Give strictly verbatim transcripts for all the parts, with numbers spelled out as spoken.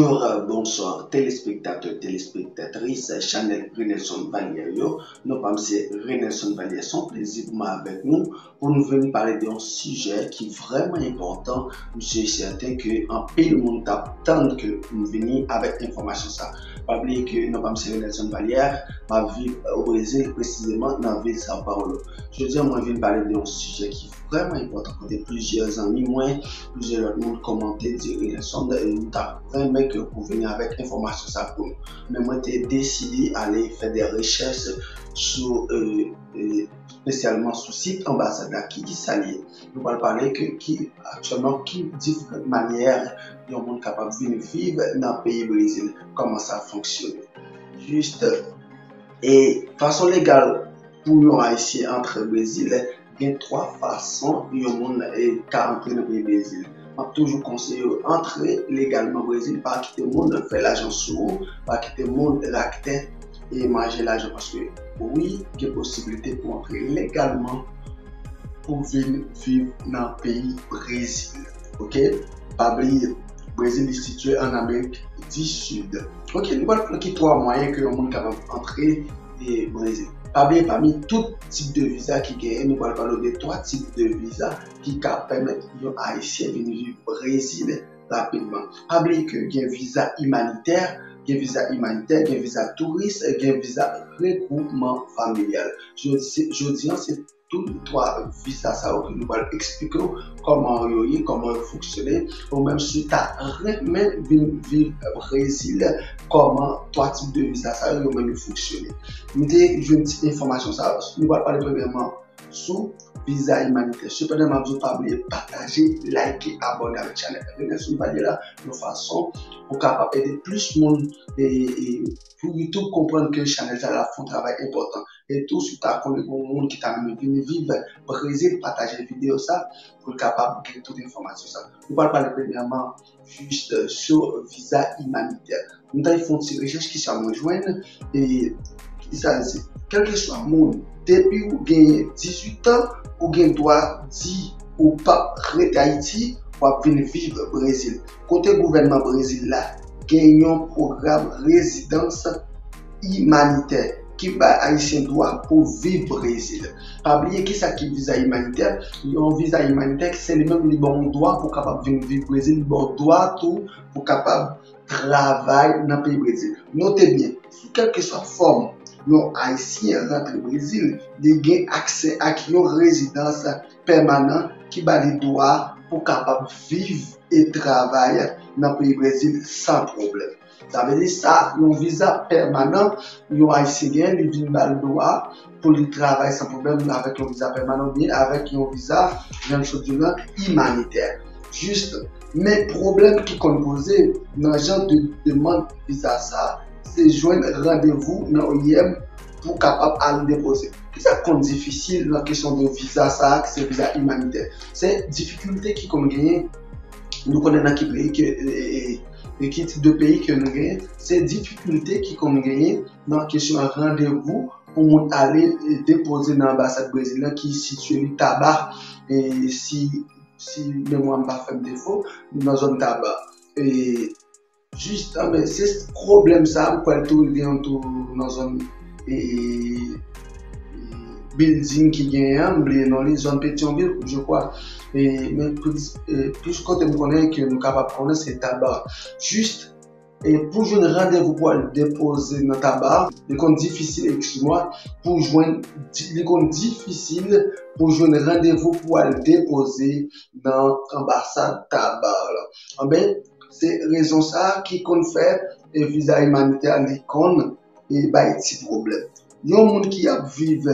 Bonjou, bonswa, telespektatè, telespektatris chanèl Renelson Valière yo. Non pa m se Renelson Valière, se yon plezi pou mwen avèk nou pou nou vin pale de yon sijè ki vrèman enpòtan. M si sèten ke anpil moun t ap tann ke m vini avèk enfòmasyon sa. Pa bliye ke non pa m se Renelson Valière, m ap viv o Brezil, presizeman nan vil São Paulo. Jodi a, mwen vin pale de yon sijè ki vrèman enpòtan, kote plizyè zanmi mwen, plizyè lòt moun kòmante, di Renelson, nou ta renmen ke ou vini avèk enfòmasyon sa pou nou. Men mwen te deside ale fè de rechèch sou, e, e, espesyalman sou sit anbasad la. Ki, ki sa l ye? Nou pral pale ke ki, aktyèlman, ki diferan manyè yon moun kapab vin viv nan peyi Brezil, kòman sa fonksyone. Jis, e fason legal pou yon Ayisyen antre Brezil, gen twa fason yon moun, e, ka antre nan peyi Brezil. M ap toujou konseye yo antre legalman Brezil, pa kite moun fè lajan sou ou, pa kite moun rakte e manje lajan, paske wi, gen posiblite pou antre legalman pou vin viv nan peyi Brezil. Ok? Pa bliye, Brezil li sitiye an Amerik di Sid. Ok, nou pral pale ki twa mwayen ke yon moun kapab antre, e, Brezil. Pa bliye, pami tout tip de viza ki genyen, nou pral pale de twa tip de viza ki ka pèmèt yon Ayisyen vin viv Brezil rapidman. Pa bliye ke gen viza imanitè, gen viza imanitè, gen viza touris, gen viza regwoupman familyal. Jodi, jodi an, se tou twa viza sa yo ke nou pral eksplike w kòman yo ye, kòman yo fonksyone. Ou menm si w ta renmen vin viv Brezil, kòman twa tip de viza sa yo, yo menm yo fonksyone. M te jwenn ti enfòmasyon sa yo. Nou pral pale premyèman sou viza imanitè. Sepandan, m ap di w pa bliye pataje, like, abòne avèk chanèl Renelson Valière la, yon fason pou kapab ede plis moun, e, e, pou YouTube konprann ke chanèl sa la fè yon travay enpòtan. E tou, si w ta konnen yon moun ki ta renmen vin viv Brezil, pataje videyo sa pou l kapab gen tout enfòmasyon sa. Nou pral pale premyèman jis sou viza imanitè. M t al fè yon ti rechèch, kisa mwen jwenn, e kisa l di. Kèlkeswa moun, depi ou genyen dizuit an, ou gen dwa di ou p ap ret Ayiti, w ap vin viv Brezil. Kote gouvènman Brezil la gen yon pwogram rezidans imanitè ki bay Ayisyen dwa pou viv Brezil. Pa bliye kisa ki viza imanitè. Yon viza imanitè, se li menm li ba w dwa pou w kapab vin viv Brezil, li ba w dwa tou pou w kapab travay nan peyi Brezil. Note byen, sou kèlkeswa fòm yon Ayisyen rantre Brezil, li gen aksè ak yon rezidans pèmanan ki ba li dwa pou kapab viv e travay nan peyi Brezil san pwoblèm. Sa vle di sa, yon viza pèmanan, yon Ayisyen gen, li vin ba l dwa pou li travay san pwoblèm avèk yon viza pèmanan oubyen avèk yon viza, jan m sot di w lan, imanitè. Jis, men pwoblèm ki konn poze nan jan de demann viza sa, se jwenn randevou nan O I M pou kapab al depoze. Kisa k konn difisil nan kesyon de viza sa a, ki se viza imanitè? Se difikilte ki konn genyen, nou konnen nan ki peyi ke, e, e, e ki tip de peyi ke nou genyen, se difikilte ki konn genyen nan kesyon randevou pou moun ale, e, depoze nan anbasad Brezil la ki sitiye li Taba, e, si, si memwa m pa fè m defo, nan zòn Taba. E, jis, anben, se pwoblèm sa a, m kwè l tou rive yon tou nan zòn, e, e, building ki genyen an, m bliye non li, zòn Petyonvil, je crois. E, men plis, e, plis kote m konnen ke nou kapab konnen se Taba. Jis, e pou jwenn randevou pou al depoze nan Taba, li konn difisil, eskize mwa, pou jwenn, li konn difisil pou jwenn randevou pou al depoze nan anbasad Taba la. Anben, se rezon sa a ki konn fè, e, viza imanitè a li konn, e, bay ti pwoblèm. Yon moun ki ap viv,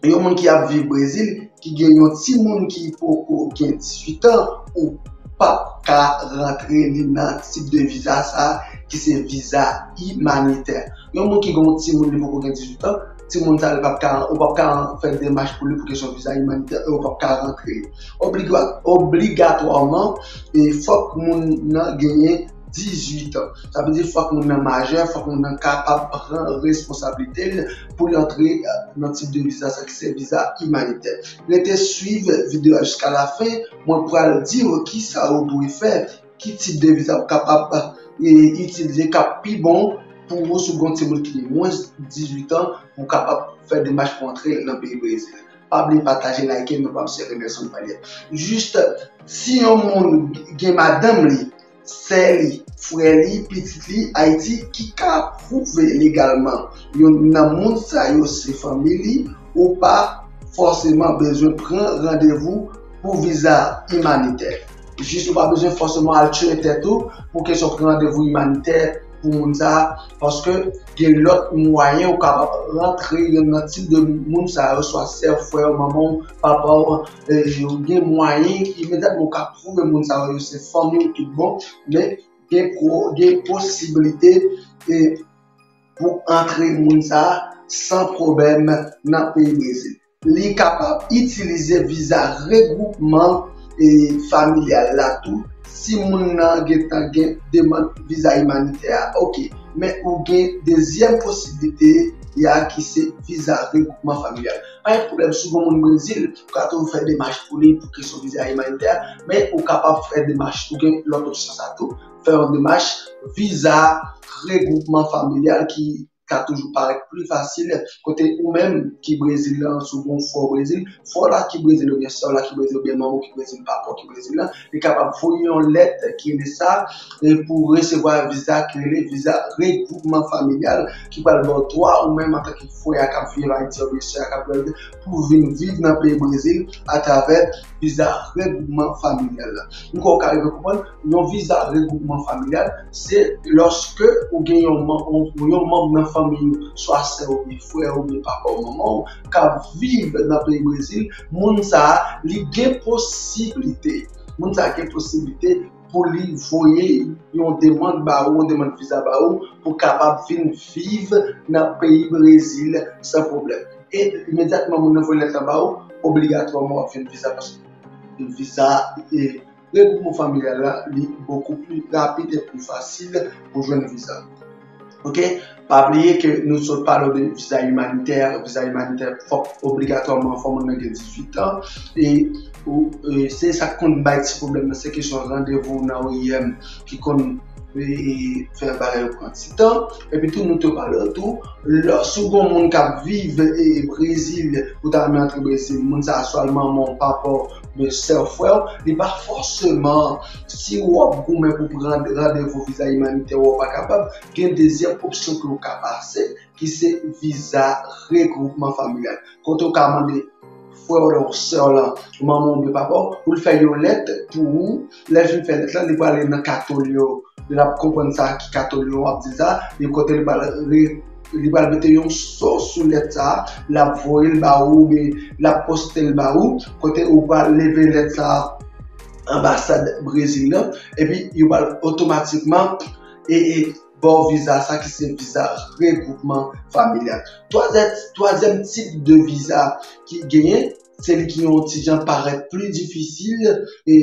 yon moun ki ap viv Brezil, ki gen yon timoun ki poko gen dizuit an, ou p ap ka rantre li nan tip de viza sa a, ki se viza imanitè. Yon moun ki gen yon timoun, li poko gen dizuit an, timoun sa a, li p ap ka, ou p ap ka fè demach pou li pou kesyon viza imanitè, e ou p ap ka rantre li. Obliga-, obligatwaman, e fòk moun nan genyen dizuit an. Sa vle di fòk moun nan majè, fòk moun nan kapab pran responsablite l pou l antre, e, nan tip de viza sa ki se viza imanitè. Rete swiv videyo a jiska lafen, mwen pral di w kisa ou dwe fè, ki tip de viza ou kapab e, itilize k ap pi bon pou ou si w gen yon timoun ki gen mwens dizuit an pou w kapab fè demach pou antre nan peyi Brezil. Pa bliye pataje, like, nou pa m sere Nelson Vallière. Jis, si yon moun gen madanm li, sè li, frè li, pitit li Ayiti ki ka pwouve legalman youn nan moun sa yo se fanmi li, ou pa fòseman bezwen pran randevou pou viza imanitè. Jis ou pa bezwen fòseman al tcheke tèt ou pou kesyon pran randevou imanitè pou moun sa a, paske gen lòt mwayen ou kapab rantre youn nan tip de moun sa yo, swa sè w, frè w, manman w, papa w, e, gen mwayen imedyatman ou ka pwouve moun sa yo se fanmi w tout bon, men gen, gen posiblite, e, pou antre moun sa a san pwoblèm nan peyi Brezil. Li kapab itilize viza regwoupman, e, familyal la tou si moun nan gentan gen demann viza imanitè a. Oke, men ou gen dezyèm posiblite a ki se viza regwoupman familyal. Pa gen pwoblèm, si w gen moun Brezil, ou ka toujou fè demach pou li pou kesyon viza imanitè a, men ou kapab fè demach, ou gen lòt opsyon sa tou, fè yon demach viza regwoupman familyal ki ka toujou parèt pli fasil, kote ou menm ki Brezil lan, si w gen yon frè w Brezil, frè w la ki Brezil oubyen sè w la ki Brezil oubyen manman w ki Brezil, papa w ki Brezil lan, li kapab voye yon lèt ki rele sa, e, pou resevwa viza ki rele viza regwoupman familyal ki pral ba w dwa ou menm antanke frè a k ap viv Ayiti oubyen sè a k ap viv Ayiti pou vin viv nan peyi Brezil atravè viza regwoupman familyal la. M kwè w ka rive konprann, yon viza regwoupman familyal, se lòske ou gen yon manm, yon, yon manm nan fanmi w, swa sè w oubyen frè w oubyen papa w manman w, k ap viv nan peyi Brezil, moun sa a, li gen posiblite, moun sa a gen posiblite pou li voye yon demann ba ou, yon demann viza ba ou, pou kapab vin viv nan peyi Brezil san pwoblèm. E imedyatman moun nan voye lèt la ba ou, obligatwaman w ap jwenn viza, paske viza, e, regwoupman familyal la, li bokou pli rapid e pli fasil pou jwenn viza. Oke? Pa bliye ke nou sot pale w de viza imanitè. Viza imanitè, fòk obligatwaman fò moun nan gen dizuit an. E, ou, e, se sa k konn bay ti pwoblèm nan, se kesyon randevou nan O I M ki konn, e, fè bagay yo pran ti tan. Epi tou, nou te pale w tou, lè, si w gen yon moun k ap viv, e, Brezil, ou ta renmen antre Brezil, moun sa a swa l manman w, papa w, oubyen sè w, frè w, li pa fòseman, si w ap goumen pou pran randevou viza imanitè, w pa kapab, gen dezyèm opsyon ke w ka pase, ki se viza regwoupman familyal. Kote w ka mande frè w lan, sè w lan, manman w oubyen papa w, pou l fè yon lèt pou ou. Lè l fin fè lèt la, li prale nan katolyo, l ap konprann sa ki katolyo w ap di sa, li kote li pral re-, li pral mete yon so sou lèt sa, l ap voye l ba ou, oubyen l ap poste l ba ou, kote ou pral leve lèt sa anbasad Brezil lan, epi yo pral otomatikman, e, e, ba w viza sa ki se viza regwoupman familyal. Twazyè-, twazyèm tip de viza ki genyen, se li ki yon ti jan parèt pli difisil, e,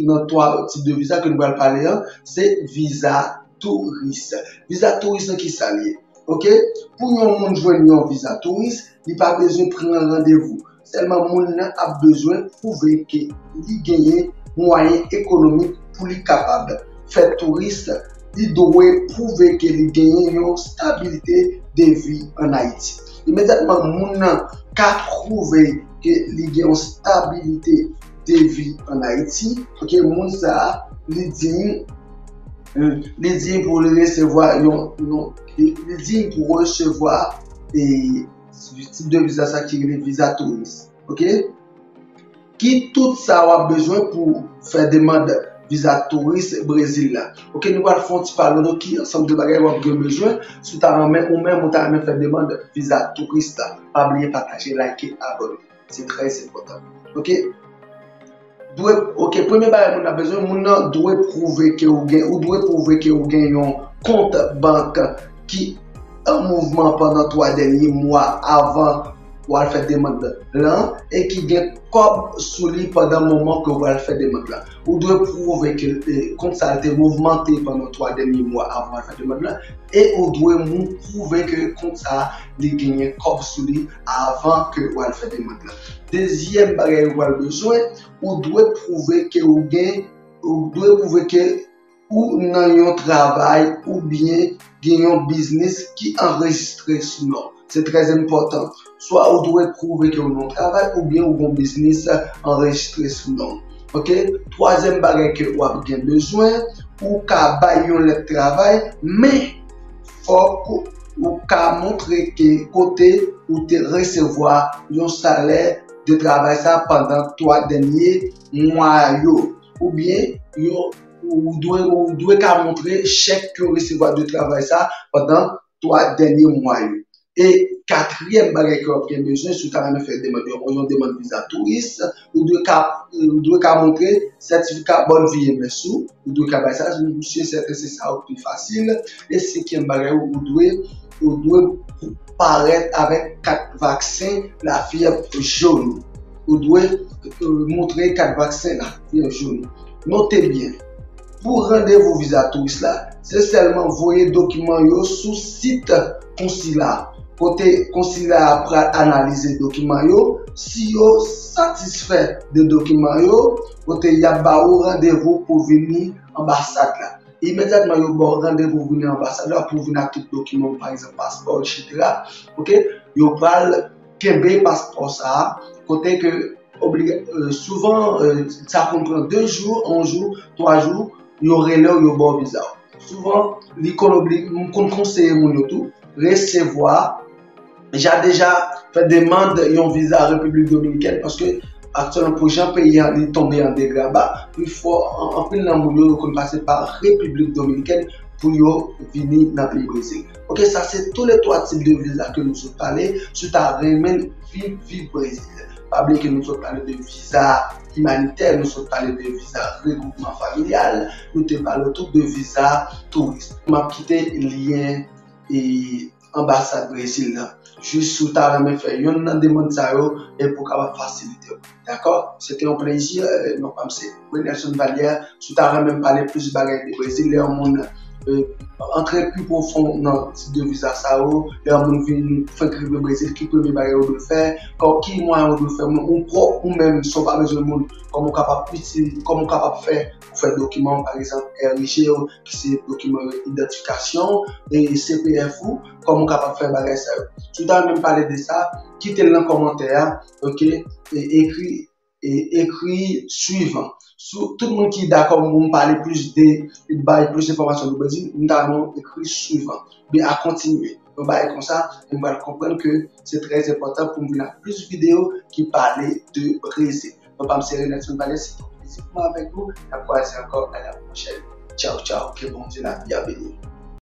nan twa tip de viza ke nou pral pale an, se viza touris. Viza touris lan ki sa l ye? Oke? Pou yon moun jwenn yon viza touris, li pa bezwen pran randevou. Sèlman moun nan ap bezwen pwouve ke li genyen mwayen ekonomik pou li kapab fè touris, li dwe pwouve ke li genyen yon stabilite de vi ann Ayiti. Imedyatman moun nan ka pwouve ke li gen yon stabilite de vi ann Ayiti, oke, moun sa a, li diy, hmm, li diy pou li resevwa yon, yon, li, li diy pou resevwa, e, tip de viza sa ki rele viza touris. Oke? Ki tout sa w ap bezwen pou fè demann viza touris Brezil la. Oke, nou pral fè yon ti pale de ki ansanm de bagay w ap gen bezwen si w ta renmen, ou menm ou ta renmen fè demann viza touris la. Pa bliye pataje, like, abòne. Se trè enpòtan. Oke? Dwe, oke, premye bagay moun nan bezwen, moun nan dwe pwouve ke ou gen, ou dwe pwouve ke ou gen yon kont bank ki an mouvman pandan twa dènye mwa avan w al fè demann lan e ki gen kòb sou li pandan moman ke w al fè demann lan. Ou dwe pwouve ke, e, kont sa a te mouvmante pandan twa dènye mwa avan w al fè demann lan e ou dwe mou-, pwouve ke kont sa a li genyen kòb sou li avan ke w al fè demann lan. Dezyèm bagay ou pral bezwen, ou dwe pwouve ke ou gen, ou dwe pwouve ke ou nan yon travay oubyen gen yon biznis ki anrejistre sou non w. Se trè enpòtan. Swa ou dwe pwouve ke ou nan yon travay oubyen ou gen yon biznis anrejistre sou non w. Ok? Twazyèm bagay ke w ap gen bezwen, ou ka bay yon lèt travay, men fòk ou ka montre ke kote ou te resevwa yon salè de travay sa pandan twa dènye mwa yo. Oubyen, yo, ou dwe, ou dwe ka montre chèk ke w resevwa de travay sa pandan twa dènye mwa yo. E katriyèm bagay ke w ap gen bezwen, si w ta renmen fè demann, yon, yon demann viza touris, ou dwe ka, ou dwe ka montre sètifika Bonne Vie M S ou, ou dwe ka bay sa, m si sèten se sa ki pi fasil. E senkyèm bagay, ou dwe, ou dwe parèt avèk kat vaksen lafyèv jòn. Ou dwe, euh, montre kat vaksen lafyèv jòn. Note byen, pou randevou viza touris la, se sèlman voye dokiman yo sou sit konsila, kote konsila a pral analize dokiman yo. Si yo satisfè de dokiman yo, kote y ap ba ou randevou pou vini anbasad la. Imedyatman yo ba w randevou vini anbasad la, pou vin ak tout dokiman, pa egzanp, paspò, etsetera. Ok? Yo pral kenbe paspò sa a, kote ke obliga-, euh, souvan, euh, sa konn pran de jou, yon jou, twa jou, yo rele w, yo ba w viza w. Souvan, li konn obli-, m konn konseye moun yo tou, resevwa, ja deja fè demann yon viza Repiblik Dominikèn, paske aktyèlman, pou jan peyi a li tonbe an degraba, pifò, an-, anpil nan moun yo, yo konn pase pa Repiblik Dominikèn pou yo vini nan peyi Brezil. Ok, sa se tou le twa tip de viza ke nou sot pale. Si w ta renmen viv, viv Brezil. Pa bliye ke nou sot pale de viza imanitè, nou sot pale de viza regwoupman familyal, nou te pale tou de viza touris. M ap kite lyen e anbasad Brezil la. Jis si w ta renmen fè yonn nan demann sa yo e pou w kapab fasilite w. Dakò? Se te yon plezi, euh, non pa m se Renelson Vallière. Si w ta renmen pale plis bagay de Brezil, lè yon moun, euh, antre pi pwofon nan tip de viza sa yo, lè yon moun vin fenk rive Brezil, ki premye bagay ou dwe fè, kò-, ki mwayen ou dwe fè, moun, ou pwòp ou menm, san w pa bezwen moun, kòman w kapab itil-, kòman w kapab fè pou fè dokiman, pa egzanp, R I G ou, ki se dokiman idantifikasyon, e C P F ou, kòman w kapab fè bagay sa yo. Si w ta renmen pale de sa, kite l nan kòmantè a, ok? E ekri, e ekri swivan. Sou, tout moun ki dakò pou m pale plis de, bay plis enfòmasyon de Brezil, m ta renmen ekri swivan. Oubyen a kontinye. Yon bagay konsa, e m pral konprann ke se trè enpòtan pou m vin ak plis videyo ki pale de Brezil. Non pa m se Renelson Vallière, se te yon plezi pou mwen avèk nou. N ap kwaze ankò a la pwochèn. Tchaw, tchaw. Ke Bondye lavi a beni nou.